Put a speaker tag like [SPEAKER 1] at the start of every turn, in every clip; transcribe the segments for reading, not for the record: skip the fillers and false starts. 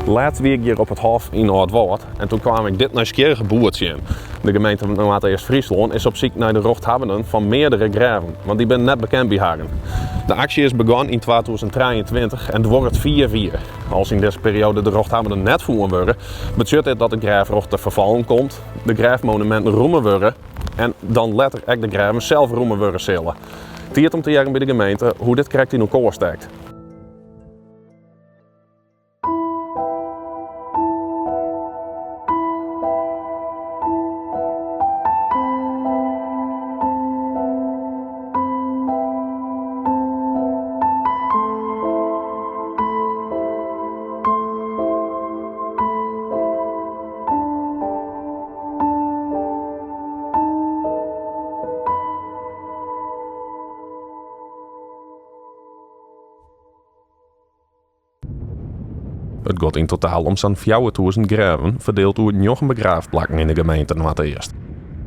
[SPEAKER 1] Lêst wie ik hjir op it hôf yn Aldwâld en toen kwaam ik dit nijsgjirrige boerd tsjin. De gemeente Noardeast-Fryslân is op syk nei de rjochthawwenden fan meardere grêven, want dy binne net bekend by harren. De aksje is begûn yn 2023 en duorret fiif jier. As yn dizze perioade de rjochthawwenden net fûn wurde, betsjut dit dat it grêfrjocht te ferfallen komt, de grêfmonuminten rûme wurde en dan letter ek de grêven sels rûme wurde sille. Tiid om te hearren by de gemeente hoe dit krekt yn elkoar stekt. It giet yn totaal om sa'n 4000 grêven, ferdield oer njoggen begraafplakken yn de gemeente Noardeast.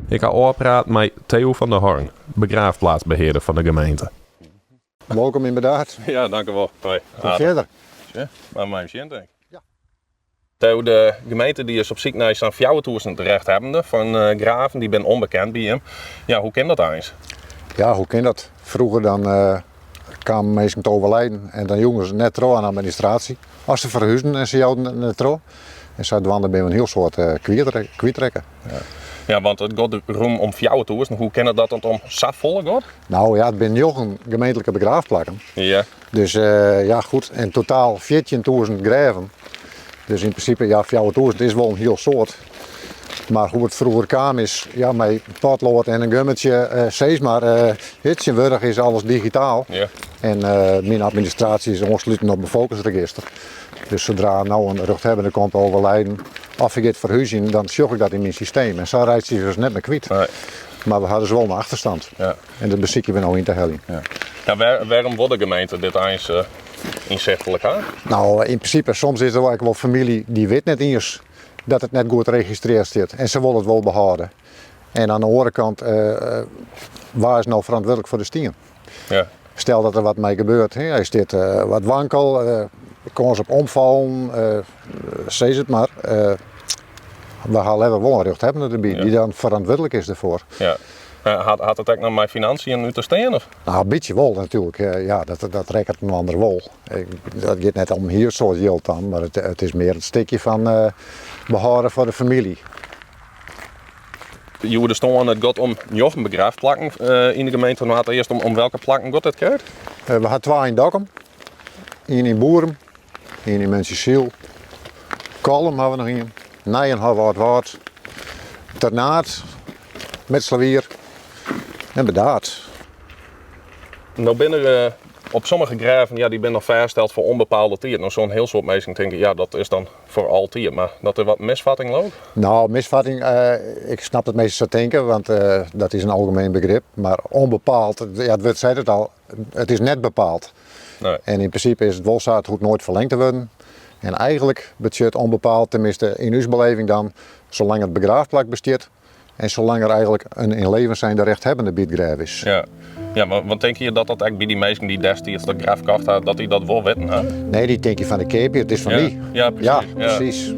[SPEAKER 1] Ik ha ôfpraat mei Theo van der Horn, begraafplaatsbehearder fan de gemeente.
[SPEAKER 2] Wolkom yn Burdaard.
[SPEAKER 1] Ja, dankewol. Hoi.
[SPEAKER 2] Kom fierder.
[SPEAKER 1] Ja, mar mei sjen tink. Ja. Theo, de gemeente dy is op syk nei sa'n 4000 rechthebbenden fan eh, graven, dy binne ûnbekend by jim. Ja, hoe kin dat eins?
[SPEAKER 2] Ja, hoe kin dat? Froeger dan uh, kamen minsken te overlijden en dan joegen se net troch aan de administratie. As se ferhuzen en se jouden it net troch. En sadwaande binne we in hiel soad uh, kwytrekke.
[SPEAKER 1] Ja. Ja, want it giet rûm om 4000. Hoe kin it dat it om safolle giet?
[SPEAKER 2] Nou ja, it binne njoggen gemeentlike begraafplakken.
[SPEAKER 1] Ja.
[SPEAKER 2] Dus uh, ja, goed. En totaal 14.000 grêven. Dus yn prinsipe, ja, 4000 is wol in hiel soad. Mar hoe't it froeger kaam is, ja, mei potload en in gummetsje, uh, sis mar, uh, tsjintwurdich is alles digitaal.
[SPEAKER 1] Ja.
[SPEAKER 2] En uh, myn administratie is oansluten op befolkingsregister. Dus sodra no in rjochthebbende komt te overlijden of hy giet ferhúzjen, dan sjoch ik dat yn myn systeem. En sa reitsje je dus net mear kwyt.
[SPEAKER 1] Nee.
[SPEAKER 2] Mar we ha dus wol in achterstand.
[SPEAKER 1] Ja.
[SPEAKER 2] En dat besykje we no yn te heljen.
[SPEAKER 1] Ja. Ja, wêrom wol de gemeente dit eins uh, ynsichtlik ha?
[SPEAKER 2] Nou, yn prinsipe, soms is der ek wol famylje dy wit net iens dat it net goed registrearre stiet. En se wolle it wol behâlde. En oan de oare kant, uh, wa is no ferantwurdlik foar de stien?
[SPEAKER 1] Ja.
[SPEAKER 2] Stel dat der wat mei gebeurt, hè, hy stiet uh, wat wankel, uh, kâns op omfallen, uh, sis it mar. We ha leaver wol in rjochthebbende derby, ja. dy't dan ferantwurdlik is derfoar.
[SPEAKER 1] Ja. Hat it ek noch mei financiën út te stean? Of?
[SPEAKER 2] Nou, in bytsje wol natuerlik. Ja, dat rekket in ander wol. Dat giet net om hiel soad jild dan, mar it is mear it stikje fan behâlde foar de famylje.
[SPEAKER 1] Hjoed stân it giet om njoggen begraafplakken yn de gemeente Noardeast. Om welke plakken giet it krekt?
[SPEAKER 2] We ha twa yn Dokkum, ien yn Boerum, ien yn Muntsjesyl, Kollum ha we noch ien, Nijenhof Aldwâld, Ternaard, Mitselwier en Burdaard.
[SPEAKER 1] No binne der eh, op sommige grêven, ja, dy binne noch fêststeld foar ûnbepaalde tiid. No soene in hiel soad minsken tinke, ja, dat is dan foar altyd. Mar dat is wat misfatting leau
[SPEAKER 2] Nou, misfatting, uh, ik snap dat minsken sa tinke, want uh, dat is in algemeen begrip. Mar ûnbepaald, ja, it wurd seit it al, it is net bepaald.
[SPEAKER 1] Nee.
[SPEAKER 2] En yn prinsipe is it wol sa, it hoecht noait ferlingd te wurden. En eigenlik betsjut ûnbepaald, teminsten yn ús beleving dan, salang it begraafplak bestiet en salang der eigenlik in yn leven zijnde rechthebbende by it grêf is.
[SPEAKER 1] Ja, ja want tinke je dat dat ek by dy minsken dy't destiids dat grêf kocht ha, dat dy dat wol witten ha?
[SPEAKER 2] Nee, dy tinke fan ik keapje, it is fan
[SPEAKER 1] ja.
[SPEAKER 2] my.
[SPEAKER 1] Ja, presys.
[SPEAKER 2] Ja, presys.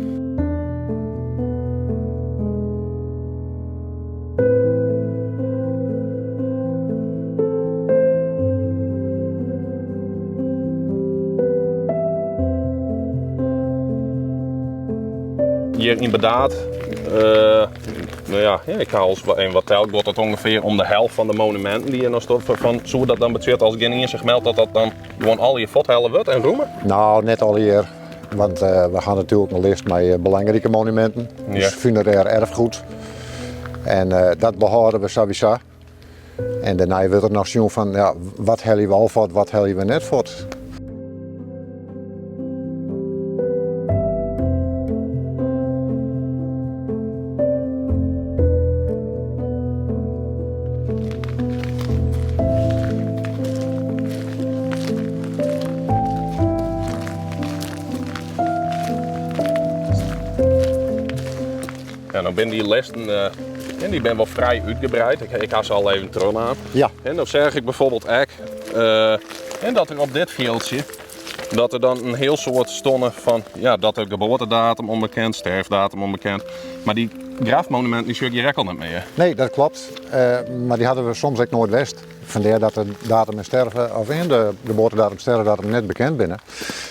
[SPEAKER 1] Hjir yn Burdaard, uh, no ja, ik ha al even wat teld, giet it ûngefear om de helte fan de monuminten dy't hjir noch stean. Fan, soe dat dan betsjutte as gjinien sich meldt dat dat dan gewoan allegear fuorthelle wurdt en rûme?
[SPEAKER 2] Nou, net allegear. Want uh, we ha natuerlik in list mei eh, belangrike monuminten. Dus funerêr erfgoed. En uh, dat behâlde we sawiesa. En dêrnei wurdt der noch sjoen fan ja, wat helje we al fuort, wat helje we net fuort.
[SPEAKER 1] Ja, no binne dy listen uh, dy binne wol frij útgebreid. Ik ha se al even trochnaam.
[SPEAKER 2] Ja.
[SPEAKER 1] En dan seach ik bijvoorbeeld ek uh, en dat der op dit fjildsje Dat der dan in hiel soad stonnen fan ja, dat de geboartedatum ûnbekend, sterfdatum ûnbekend. Mar dy grafmonuminten dy sjoch ik hjir ek al net mear.
[SPEAKER 2] Nee, dat klopt. Mar dy hawwe we soms ek noait west. Fandêr dat de datum en sterve, of en de geboartedatum, sterfdatum net bekend binne.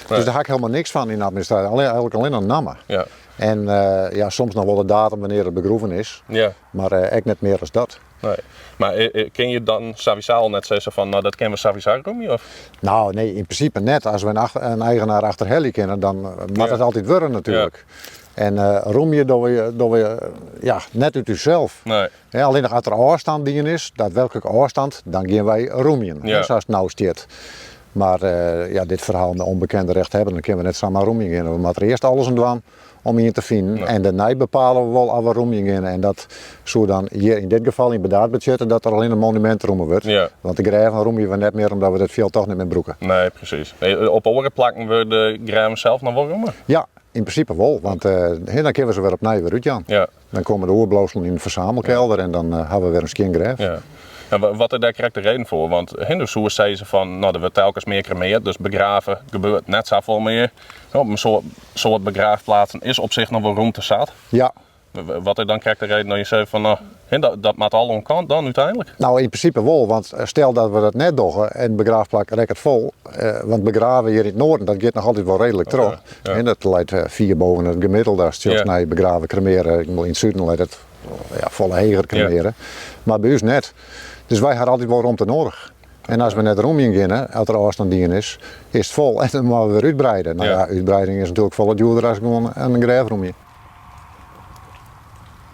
[SPEAKER 2] Dus dêr ha ik helemaal niks fan yn de administraasje. Allinne, eigentlik allinne in namme.
[SPEAKER 1] Ja.
[SPEAKER 2] En ja, soms noch wol de datum wannear't it begroeven is.
[SPEAKER 1] Ja.
[SPEAKER 2] Mar ek net mear as dat.
[SPEAKER 1] Nee. Mar kin je dan sawiesa al net sizze fan, no dat kinne we sawiesa rûmje? Of?
[SPEAKER 2] No, nee, yn prinsipe net. As we in eigenaar achterhelje kinne, dan moat it altyd wurde natuerlik. En rûmje dogge we, dogge we, ja, net út ússels.
[SPEAKER 1] Nee.
[SPEAKER 2] Ja, allinnich as der ôfstân dien is, daadwerklik ôfstân, dan gean wy rûmjen,
[SPEAKER 1] Ja.
[SPEAKER 2] sa't it no stiet. Mar ja, dit ferhaal mei ûnbekende rechthebben, dan kinne we net samar rûmjen gean. We moatte der earst alles oan dwaan om ien te finen
[SPEAKER 1] Nee.
[SPEAKER 2] en dêrnei bepale we wol oft we rûmjen geane. En dat soe dan hjir yn dit gefal yn Burdaard betsjutte dat der allinne in monumint rûme wurdt.
[SPEAKER 1] Ja.
[SPEAKER 2] Want de grêven rûmje we net mear omdat we dat fjild toch net mear brûke.
[SPEAKER 1] Nee, presys. Nee, op oare plakken wurde de grêven sels noch wol rûme?
[SPEAKER 2] Ja, yn prinsipe wol, want dan kinne we se wer opnij wer útjaan.
[SPEAKER 1] Ja.
[SPEAKER 2] Dan komme de oerbliuwselen yn de fersamelkelder en dan hawwe we wer in skjin grêf.
[SPEAKER 1] Ja. En wat is dêr krekt de reden foar? Want hin, do soest sizze fan, no, der wurdt telkens mear kremeard, dus begrave gebeurt net safolle mear. Op in soad begraafplaatsen is op sich noch wol rûmte sat.
[SPEAKER 2] Ja.
[SPEAKER 1] Wat is dan krekt de reden dat je sizze fan, no, hin, dat moat al oan kant dan úteinlik?
[SPEAKER 2] No, yn prinsipe wol, want stel dat we dat net dogge en it begraafplak rekket fol, want begrave hjir yn it noarden, dat giet noch altyd wol reedlik troch.
[SPEAKER 1] Ja.
[SPEAKER 2] En dat leit fier boven it gemiddelde. Ast sjochst nei begrave kremeare, ik bedoel, yn it suden leit it ja, folle heger kremeare. Mar by ús net. Dus wy hawwe altyd wol romte nedich. En as we net rûmjen geane, as der ôfstân dien is, is it fol en dan moatte we wer útbreide. No ja, útbreiding is natuerlik folle djoerder as gewoan in grêf rûmje.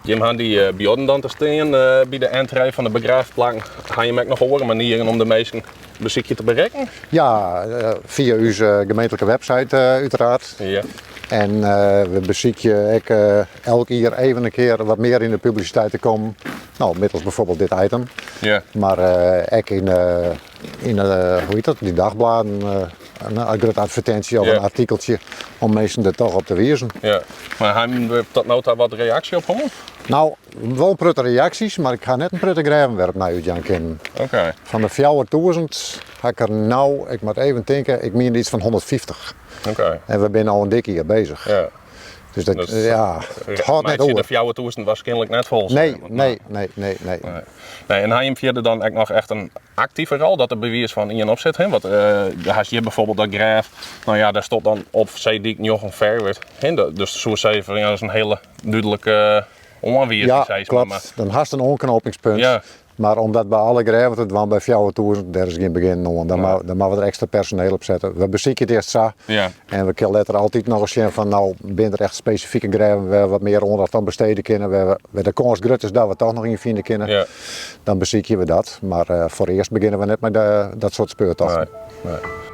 [SPEAKER 1] Jim ha dy buorden dan te stean by de entree fan de begraafplakken. Ha jim ek noch oare manieren om de minsken besykje te berikken?
[SPEAKER 2] Ja, fia ús gemeentlike website uiteraard.
[SPEAKER 1] Ja.
[SPEAKER 2] En we besykje ek elk jier even in kear wat mear yn de publisiteit te kommen. No, middels bijvoorbeeld dit item.
[SPEAKER 1] Ja.
[SPEAKER 2] Mar ek yn, yn hoe hjit dat, dy dagbladen, in grutte advertinsje of in artikeltsje om minsken der toch op te wizen.
[SPEAKER 1] Ja. Mar ha jim tot no ta wat reaksje op hân?
[SPEAKER 2] No, wol in protte reaksjes, mar ik ha net in protte grêven wer opnij útjaan kinnen.
[SPEAKER 1] Oké.
[SPEAKER 2] Fan de 4000 ha ik er no, ik moat even tinke, ik mien iets fan 150.
[SPEAKER 1] Oké.
[SPEAKER 2] En we binne al in dik jier bezich.
[SPEAKER 1] Ja.
[SPEAKER 2] Dus dat,
[SPEAKER 1] Dus,
[SPEAKER 2] ja, it hâldt net
[SPEAKER 1] Meitsje
[SPEAKER 2] oer.
[SPEAKER 1] de 4000 waarskynlik net fol.
[SPEAKER 2] Nee, nee, nee, nee, nee.
[SPEAKER 1] Nee. Nee, en ha jim fierder dan ek noch echt in aktive rol, dat der by wize fan ien op sit? Hè? Want uh, hast hjir bijvoorbeeld dat grêf, no ja, dêr stiet dan op Seedyk njoggen Ferwert. Hè? Dus soe sizze fan, ja, dat is in hiele dúdlike oanwizing.
[SPEAKER 2] Ja,
[SPEAKER 1] sis
[SPEAKER 2] klopt.
[SPEAKER 1] Maar.
[SPEAKER 2] Dan hast in oanknopingspunt.
[SPEAKER 1] Ja.
[SPEAKER 2] Mar om dat by alle grêven te dwaan by 4000, dêr is gjin begjin oan. Dan, nee. dan moatte we der ekstra personeel op sette. We besykje it earst sa.
[SPEAKER 1] Ja.
[SPEAKER 2] En we kinne letter altyd noch ris sjen fan no binne der echt spesifike grêven wêr't we wat mear oandacht oan bestede kinne, wêr't de kâns grut is dat we toch noch ien fine kinne.
[SPEAKER 1] Ja.
[SPEAKER 2] Dan besykje we dat. Mar uh, foarearst begjinne we net mei de, dat soart speurtochten.
[SPEAKER 1] Nee. Nee.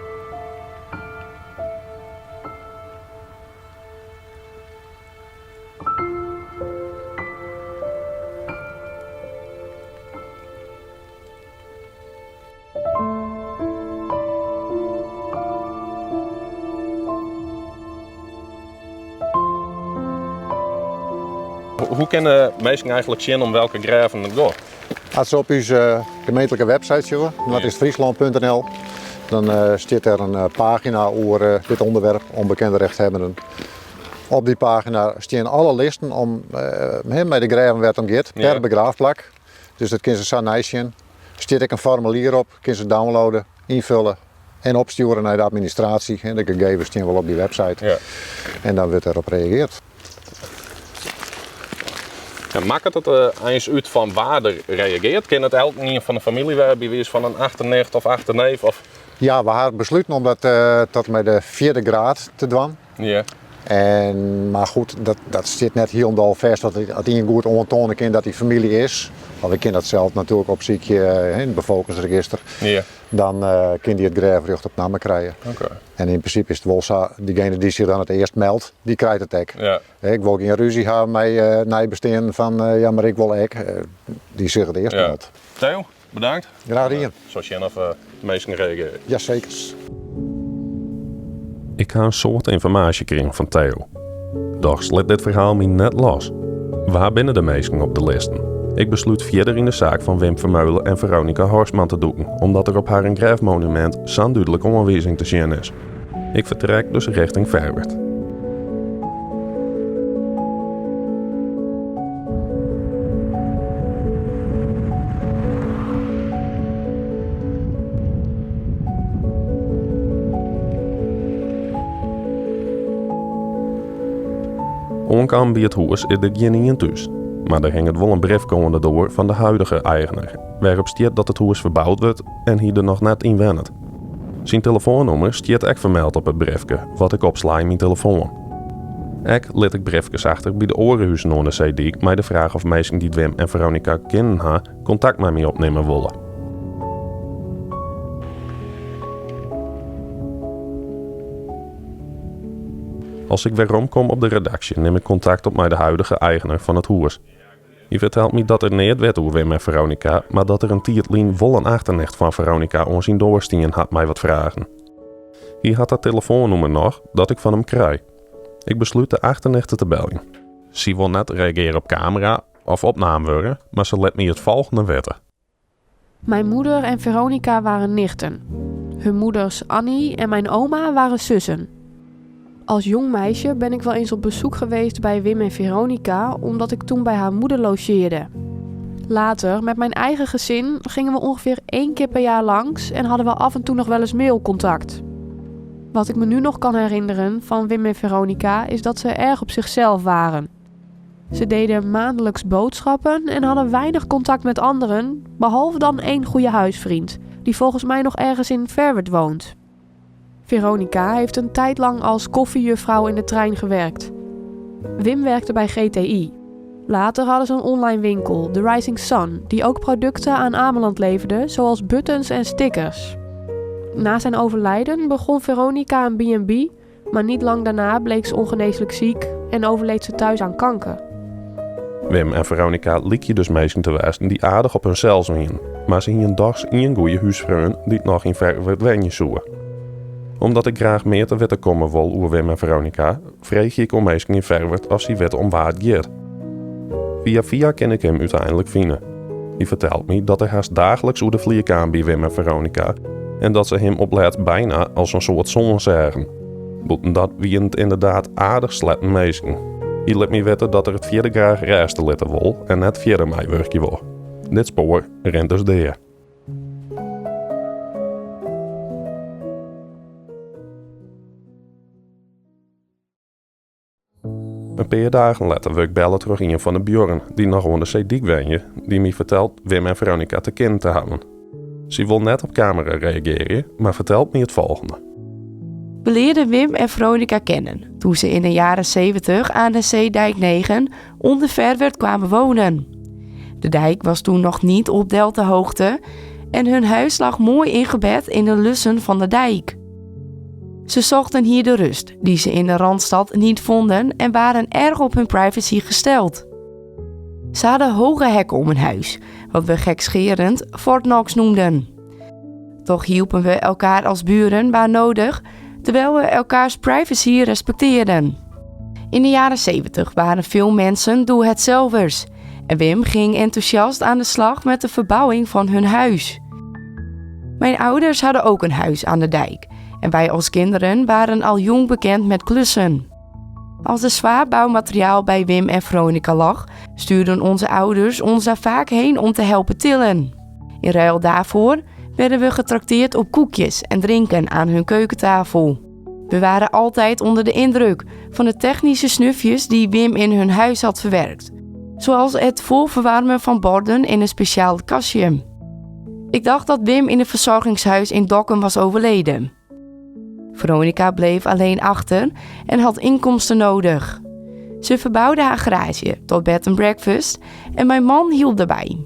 [SPEAKER 1] Hoe kinne minsken eigentlik sjen om welke grêven it giet?
[SPEAKER 2] As se op ús gemeentlike website sjogge, noardeastfryslân.nl, dan stiet der in pagina oer dit ûnderwerp, ûnbekende rechthebbenden. Op dy pagina stean alle listen om mei de grêven wêr't it om giet, per begraafplak. Dus dat kinne se sa neisjen. Der stiet ek in formulier op, kinne se downloade, ynfulle en opstjoere nei de administraasje. De gegevens stean wol op dy website.
[SPEAKER 1] Ja.
[SPEAKER 2] En dan wurdt derop reagearre.
[SPEAKER 1] Ja, makket it uh, eins út fan wa der reagearret? Kin it elkenien fan de famylje wêze, by wize fan in achternicht of achterneef? Of...
[SPEAKER 2] Ja, we ha besluten om dat uh, tot mei de fjirde graad te dwaan.
[SPEAKER 1] Ja.
[SPEAKER 2] En, mar goed, dat, dat stiet net hielendal fêst. Dat as ien goed oantoane kin dat dy famylje is, of ik kin dat sels natuerlik opsykje yn it befolkingsregister,
[SPEAKER 1] ja.
[SPEAKER 2] dan uh, kin dy it grêfrjocht op namme krije.
[SPEAKER 1] Okay.
[SPEAKER 2] En yn prinsipe is it wol sa, diegene dy't sich dan it earst meldt, dy krijt it ek.
[SPEAKER 1] Ja.
[SPEAKER 2] Ik wol gjin rúzje ha mei uh, neibesteanden fan uh, ja, mar ik wol ek. Dy't sich it earst
[SPEAKER 1] ja.
[SPEAKER 2] meldt.
[SPEAKER 1] Theo, bedankt.
[SPEAKER 2] Graach dien.
[SPEAKER 1] Sil sjen oft de minsken reagearje.
[SPEAKER 2] Jazeker.
[SPEAKER 1] Ik ha in soad ynformaasje krigen fan Theo. Dochs lit dit ferhaal my net los. Wa binne de minsken op de listen? Ik beslút fierder yn de saak fan Wim Vermeulen en Veronica Horstman te dûken, omdat der op harren grêfmonumint sa'n dúdlike oanwizing te sjen is. Ik fertrek dus rjochting Ferwert. Oankaam by it hûs is der gjinien thús, mar der hinget wol in briefke oan de doar fan de huidige eigener, wêrop stiet dat it hûs ferboud wurdt en hy der noch net yn wennet. Syn telefoannûmer stiet ek fermeld op it briefke, wat ik opsla yn myn telefoan. Ek lit ik briefkes achter by de oare huzen oan de seedyk mei de fraach of minsken dy't Wim en Veronica kinnen ha, kontakt mei my opnimme wolle. As ik weromkom op de redaksje nim ik kontakt op mei de huidige eigener fan it hûs. Hy fertelt my dat er neat wit oer Wim en Veronica, mar dat der in tiid lyn wol in achternicht fan Veronica oan syn doar stien hat mei wat fragen. Hy hat dat telefoannûmer noch, dat ik fan him krij. Ik beslút de achternichte te beljen. Sy wol net reagearje op kamera of opnaam wurde, mar se lit my it folgjende witte.
[SPEAKER 3] Mijn moeder en Veronica waren nichten. Hun moeders Annie en mijn oma waren zussen. Als jong meisje ben ik wel eens op bezoek geweest bij Wim en Veronica, omdat ik toen bij haar moeder logeerde. Later, met mijn eigen gezin, gingen we ongeveer één keer per jaar langs en hadden we af en toe nog wel eens mailcontact. Wat ik me nu nog kan herinneren van Wim en Veronica is dat ze erg op zichzelf waren. Ze deden maandelijks boodschappen en hadden weinig contact met anderen, behalve dan één goede huisvriend, die volgens mij nog ergens in Ferwert woont. Veronica heeft een tijd lang als koffiejuffrouw in de trein gewerkt. Wim werkte bij GTI. Later hadden ze een online winkel, The Rising Sun, die ook producten aan Ameland leverde, zoals buttons en stickers. Na zijn overlijden begon Veronica een B&B, maar niet lang daarna bleek ze ongeneeslijk ziek en overleed ze thuis aan kanker.
[SPEAKER 1] Wim en Veronica lykje dus minsken te wêzen dy't aardich op hunsels wienen, mar se hienen dochs ien goeie húsfreon dy't noch yn Ferwert wenje soe. Omdat ik graach mear te witten komme wol oer Wim en Veronica, freegje ik oan minsken yn Ferwert oft sy witte om wa it giet. Fia fia kin ik him úteinlik fine. Hy fertelt my dat er hast daagliks oer de flier kaam by Wim en Veronica en dat se him op lêst byna as in soart soan seagen. Bûten dat wienen it ynderdaad aardich sletten minsken. Hy lit my witte dat er it fierder graach rêste litte wol en net fierder meiwurkje wol. Dit spoar rint dus dea. In pear dagen letter wurd ik belle troch ien fan de buorren dy't noch oan de Seedyk wenje, dy't my fertelt Wim en Veronica te kinnen te hawwen. Sy wol net op kamera reagearje, mar fertelt my it folgjende.
[SPEAKER 4] We leerden Wim en Veronica kennen toen ze in de jaren 70 aan de Zeedijk 9 onder Ferwert kwamen wonen. De dijk was toen nog niet op deltahoogte en hun huis lag mooi ingebed in de lussen van de dijk. Ze zochten hier de rust die ze in de Randstad niet vonden en waren erg op hun privacy gesteld. Ze hadden hoge hekken om hun huis, wat we gekscherend Fort Knox noemden. Toch hielpen we elkaar als buren waar nodig, terwijl we elkaars privacy respecteerden. In de jaren 70 waren veel mensen doe-het-zelvers en Wim ging enthousiast aan de slag met de verbouwing van hun huis. Mijn ouders hadden ook een huis aan de dijk en wij als kinderen waren al jong bekend met klussen. Als er zwaar bouwmateriaal bij Wim en Veronica lag, stuurden onze ouders ons daar vaak heen om te helpen tillen. In ruil daarvoor werden we getrakteerd op koekjes en drinken aan hun keukentafel. We waren altijd onder de indruk van de technische snufjes die Wim in hun huis had verwerkt. Zoals het voorverwarmen van borden in een speciaal kastje. Ik dacht dat Wim in een verzorgingshuis in Dokkum was overleden. Veronica bleef alleen achter en had inkomsten nodig. Ze verbouwde haar garage tot bed and breakfast en mijn man hielp daarbij.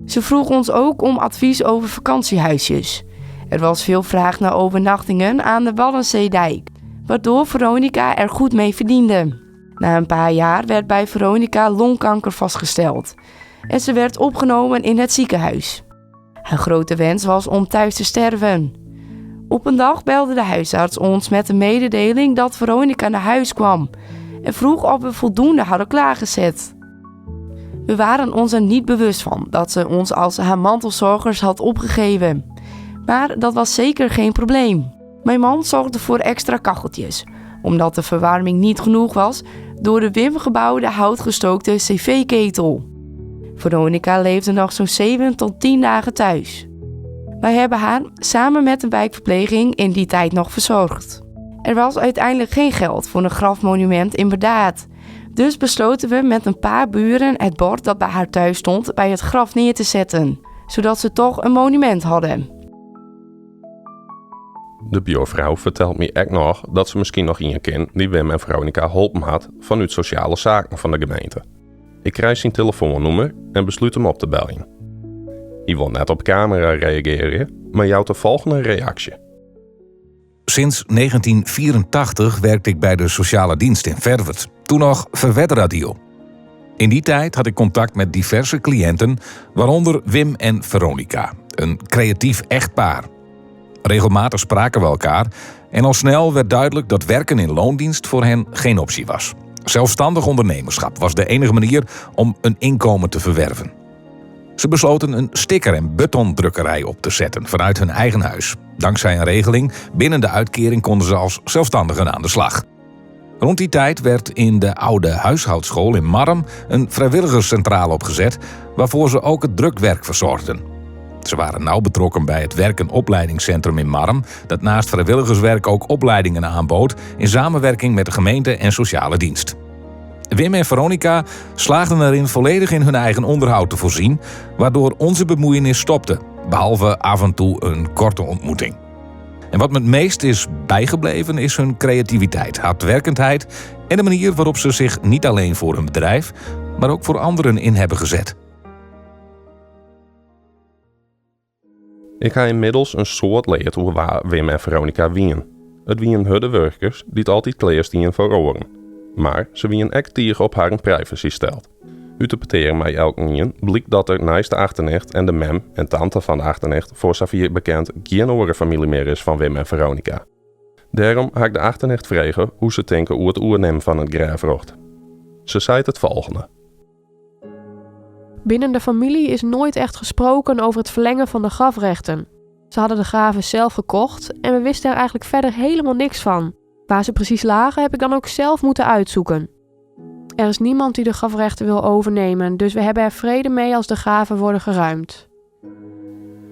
[SPEAKER 4] Ze vroeg ons ook om advies over vakantiehuisjes. Er was veel vraag naar overnachtingen aan de Waddenzeedijk, waardoor Veronica er goed mee verdiende. Na een paar jaar werd bij Veronica longkanker vastgesteld en ze werd opgenomen in het ziekenhuis. Haar grote wens was om thuis te sterven. Op een dag belde de huisarts ons met de mededeling dat Veronica naar huis kwam en vroeg of we voldoende hadden klaargezet. We waren ons er niet bewust van dat ze ons als haar mantelzorgers had opgegeven. Maar dat was zeker geen probleem. Mijn man zorgde voor extra kacheltjes, omdat de verwarming niet genoeg was door de Wim gebouwde houtgestookte cv-ketel. Veronica leefde nog zo'n 7 tot 10 dagen thuis. Wij hebben haar samen met een wijkverpleging in die tijd nog verzorgd. Er was uiteindelijk geen geld voor een grafmonument in Burdaard. Dus besloten we met een paar buren het bord dat bij haar thuis stond bij het graf neer te zetten, zodat ze toch een monument hadden.
[SPEAKER 1] De buurvrouw fertelt my ek noch dat se miskien noch ien ken dy't Wim en Veronica holpen hat fanút sosjale saken fan de gemeente. Ik krij syn telefoannûmer en beslút him op te beljen. Hy wol net op kamera reagearje, mar jout de folgjende reaksje.
[SPEAKER 5] Sinds 1984 werkte ik bij de sociale dienst in Ferwert, toen nog Ferwerderadiel. In die tijd had ik contact met diverse cliënten, waaronder Wim en Veronica, een creatief echtpaar. Regelmatig spraken we elkaar en al snel werd duidelijk dat werken in loondienst voor hen geen optie was. Zelfstandig ondernemerschap was de enige manier om een inkomen te verwerven. Ze besloten een sticker- en butondrukkerij op te zetten vanuit hun eigen huis. Dankzij een regeling binnen de uitkering konden ze als zelfstandigen aan de slag. Rond die tijd werd in de oude huishoudschool in Marrum een vrijwilligerscentrale opgezet, waarvoor ze ook het drukwerk verzorgden. Ze waren nauw betrokken bij het werk- en opleidingscentrum in Marrum, dat naast vrijwilligerswerk ook opleidingen aanbood in samenwerking met de gemeente en sociale dienst. Wim en Veronica slaagden erin volledig in hun eigen onderhoud te voorzien, waardoor onze bemoeienis stopte, behalve af en toe een korte ontmoeting. En wat me het meest is bijgebleven is hun creativiteit, hardwerkendheid en de manier waarop ze zich niet alleen voor hun bedrijf, maar ook voor anderen in hebben gezet.
[SPEAKER 1] Ik ha ynmiddels in soad leard oer wa Wim en Veronica wienen. It wienen hurde wurkers dy't altyd klear stienen foar oaren. Mar se wienen ek tige op harren privacy steld. Ut de petearen mei elkenien blykt dat der neist de achternicht en de mem en tante fan de achternicht foar safier bekend gjin oare famylje mear is fan Wim en Veronica. Dêrom ha ik de achternicht frege hoe't se tinke oer it oernimmen fan it grêfrjocht. Se seit it folgjende.
[SPEAKER 3] Binnen de familie is nooit echt gesproken over het verlengen van de grafrechten. Ze hadden de graven zelf gekocht en we wisten er eigenlijk verder helemaal niks van. Waar ze precies lagen heb ik dan ook zelf moeten uitzoeken. Er is niemand die de grafrechten wil overnemen, dus we hebben er vrede mee als de graven worden geruimd.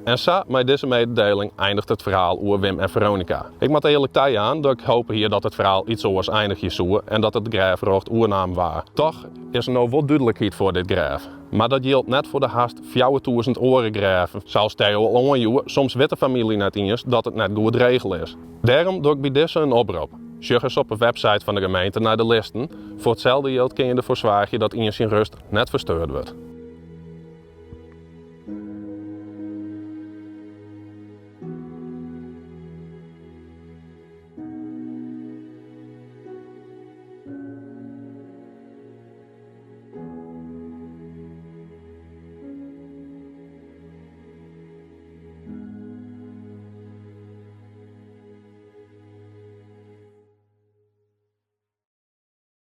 [SPEAKER 1] En sa, mei dizze mededeling, eindiget it ferhaal oer Wim en Veronica. Ik moat earlik tajaan dat ik hope hie dat it ferhaal iets oars eindigje soe en dat it grêfrjocht oernaam waar. Toch is der no wol dúdlikheid foar dit grêf. Mar dat jildt net foar de hast 4000 oare grêven. Sa as Theo al oanjoech, soms wit de famylje net iens dat it net goed regele is. Dêrom doch ik by dizze in oprop. Sjoch ris op 'e website fan de gemeente nei de listen. Foar itselde jild kinne je derfoar soargje dat ien syn rêst net fersteurd wurdt.